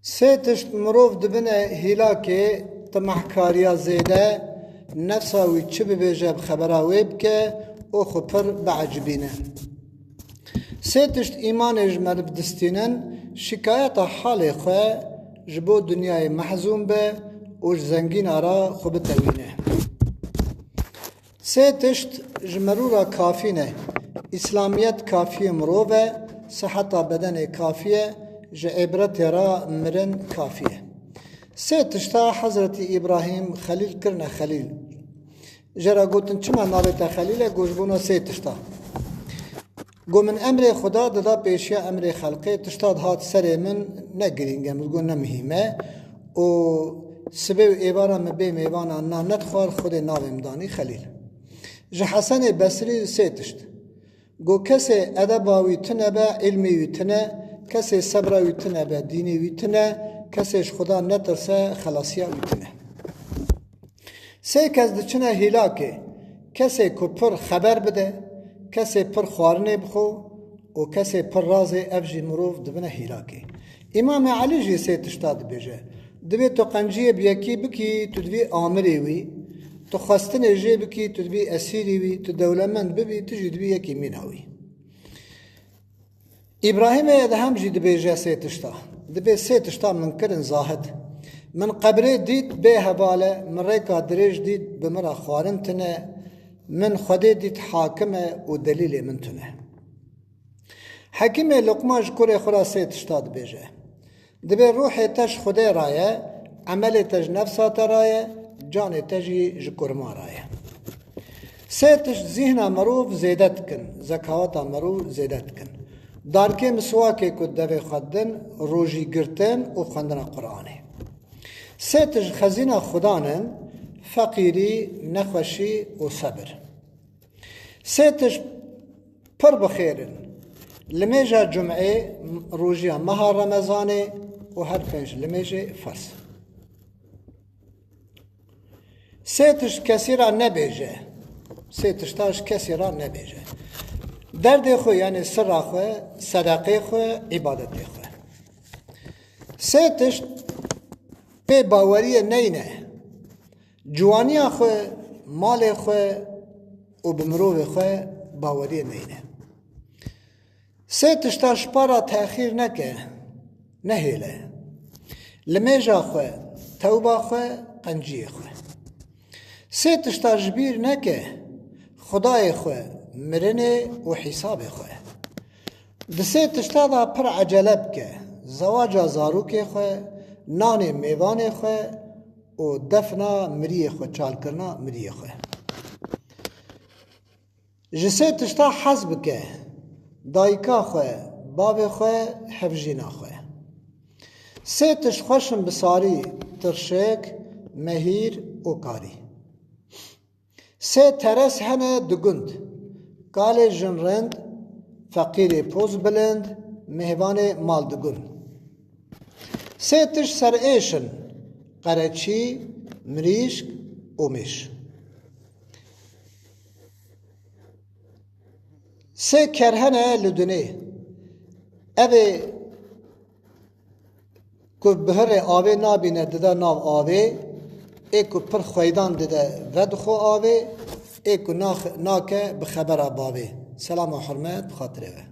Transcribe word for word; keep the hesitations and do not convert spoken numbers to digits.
Sê tişt mirov dibine hîlakê: timehkariya zêde, nefsa wî çi bibêje bi xebera wê bike û xwe pir biecibîne. Sê tişt îmanê ji meriv distînin: şikayeta halê xwe, ji bo dinyayê mehzûn be û ji zengîna re xwe bitewîne. Sê tişt ji merû re kafî ne: îslamiyet kafiyê mirov e, siheta bedenê kafî ye, ji îbretê re mirin kafî ye. Sê tişta Hezretî Îbrahîm Xelîl kirine Xelîl. Jê re gotin, çima navê te Xelîl e? Got, ji bona sê tişta. Got, min emrê Xuda dida pêşiya emrê xelqê, tişta dihat serê min ne girîng e, min got, ne mihîm e. Û sibê û êvara min bê mêvanan nan nedixwar, Xwedê navê min danî Xelîl. Ji Hesenê Besrî sê tişt. Got, kesê edeba wî tune be, îlmê wî tune, kesê sebra wî tune be, dînê wî tune, kesê ji Xuda netirse, xelasiya wî tune. Sê kes diçine hîlakê: kesê ku pir xeber bide, kesê pir xwarinê bixwe û kesê pir razê, ev jî mirov dibine hîlakê. Îmamê Elî jî sê tişta dibêje: dibê tu qenciyê bi yekî bikî, tu dibî amirê wî, tu xwestinê jê bikî, tu dibî esîrî wî, tu dewlemend bibî, tu jî dibî yekî mîna wî. Îbrahîmê Edhem jî dibêje sê tişta. Dibê sê tişta min kirin zahid. Min qebrê dît bê heval e, min rêka dirêj dît, bi min re xwarin tune, min Xwedê dît hakim e û delîlê min tune. Hekîmê Luqman ji kurê xwe re sê tişta dibêje. Dibê ruhê te ji Xwedê re ye, emelê te ji nefsa te re ye, canê te jî ji kurma re ye. Sê tişt zîhna mirov zêde dikin, zekawata mirov zêde dikin. Darkê miswakê ku devê xwe didin, rojî girtin û xwendina Quranê. Sê tişt xezîna Xudan in: feqîrî, nexweşî û sebir. Sê tişt pir bi xêr in: limêja cumê, rojiya meha Remezanê û her pênc limêjê ferz. Sê tişt kesî re nebêje. Sê tişta ji kesî re nebêje: derdê xwe, yanî sirra xwe, sedeqê xwe, îbadetê xwe. Sê tişt pê baweriyê neyne: ciwaniya xwe, malê xwe û bi mirovê xwe baweriyê neyne. Sê tişta ji para texîr neke, nehêle: limêja xwe, tewba xwe, qenciyê xwe. Sê tişta ji bîr neke: Xwedayê xwe, mirinê û hîsabê xwe. Di sê tişta de pir ecele bike: zewaca zarokê xwe, nanê mêvanê xwe û defna miriyê xwe, çalkirina miriyê xwe. Ji sê tişta hez bike: dayika xwe, bavê xwe, hevjîna xwe. Sê tişt xweş in bi sarî: tirşik, mehîr û karî. Sê teres hene di gund: kalê jinrind, feqîrê poz bilind, mêvanê mal di gund. Sê tişt serêş in: qereçî, mirîşk û mêş. Sê ker hene li dunê: evê ku bihirê avê nabîne dide nav avê, ê ku pir xweydan dide vedixwe avê, ê ku nax-, nake bi xebera bavê. Selam û hurmet bi xatirê we.